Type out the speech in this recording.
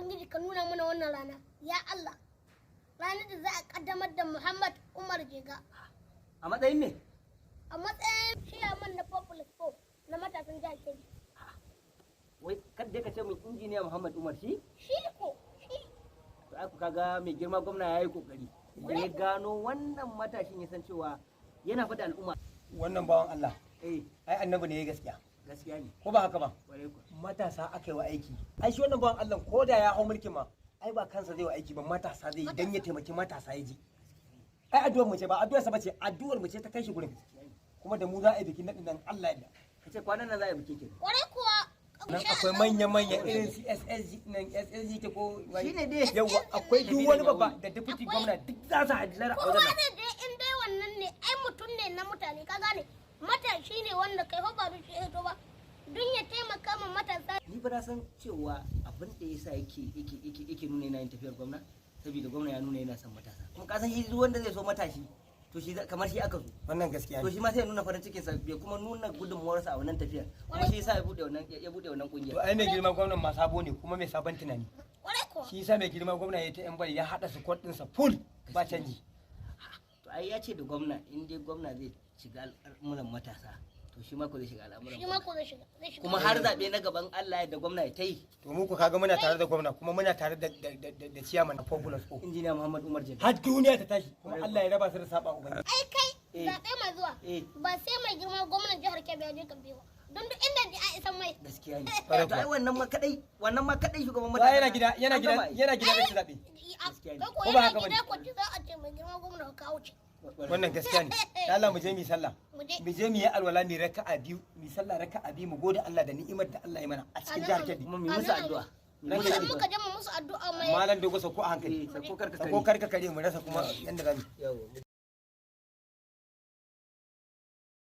Ubangiji ka nuna mana wannan rana. Ya Allah, ranar da za a kaddamar da Muhammad Umar Jega A matsayin me? a matsayin chairman na 4+4 na matasan jihar Kebbi. Wai kadda ka ce min Injiniya Muhammad Umar shi? Shi ko shi. To ai ku kaga mai girma gwamna yayi kokari da ya gano wannan matashin, ya san cewa yana fada al'umma. Wannan bawan Allah, ai annabi ne ya gaskiya. Gaskiya ne. Ko ba haka ba? Kwarai kuwa. Matasa aka yi wa aiki. Ai shi wannan bawan Allah, ko da ya hau mulkin ma, ai ba kansa zai wa aiki ba, matasa zai yi, dan ya taimaki matasa ya ji. Ai addu'ar mu ce, ba addu'ar sa bace, addu'ar mu ce ta kai shi gurin. Kuma da mu za a yi bikin nadin nan, Allah ya yarda. Kace kwanan nan za a yi bikin kenan? Kwarai kuwa. Nan akwai manya-manya irin su SSG nan, SSG ke ko? Shine dai. Yawa, akwai duk wani babba da deputy gwamna, duk za su hallara a Kowa wajen nan. zai je in dai wannan ne. Ai mutum ne na mutane, ka gane? Matashi ne wanda kai fa ba duk shi ba don ya taimaka ma matasa. Ni ba na san cewa abin da yasa yake nuna yana yin tafiyar gwamna, saboda gwamna ya nuna yana son matasa. Kuma ka san shi duk wanda zai so matashi, to shi kamar shi aka so. Wannan gaskiya To ne. shi ma sai ya nuna farin cikin sa, bai kuma nuna gudunmuwarsa a wannan tafiyar. Kuma shi yasa ya bude wannan To kungiyar. ai mai girma gwamnan ma sabo ne, kuma mai sabon tunani. Kwarai kuwa. Shi yasa mai girma gwamna ya ta yan bari ya hada squad ɗinsa full, ba canji. To ai ya ce da gwamna, in dai gwamna zai shiga al'amuran matasa, to shi ma ko zai shiga al'amuran Shi ma gwamna. ko zai shiga. Kuma har zaɓe na gaban Allah ya da gwamna ya ta yi. To mu ku kaga muna tare da gwamna, kuma muna tare da chairman na 4+4. Injiniya Muhammad Umar Jega. Har duniya ta tashi, kuma Allah ya raba su da saba ubangiji. Ai kai, zaɓe mai zuwa, ba sai mai girma gwamnan jihar Kebbi ya je kamfe ba, don duk inda ji a isan mai. Gaskiya ne. Kwarai To ai kuwa. wannan ma kadai shugaban To ai yana gida, yana an gida, gama ai. yana gida da zabe. Gaskiya ne. Kai ko Ko ba yana haka bane? gida ko ji za a ce mai girma gwamna ka wuce. Wannan gaskiya ne. Da Allah mu je mu yi sallah. Mu je. Mu je mu yi alwala, mu yi raka'a biyu, mu yi sallah raka'a biyu, mu gode Allah da ni'imar da Allah ya mana a cikin jihar Kebbi. Kuma mu yi musu addu'a. Mu yi musu Muka addu'a. muka je mu musu addu'a mai. Malam Dogo, sauko a hankali. Eh, sako karka sako kare. karka kare, mu rasa kuma yanda zamu Yawa.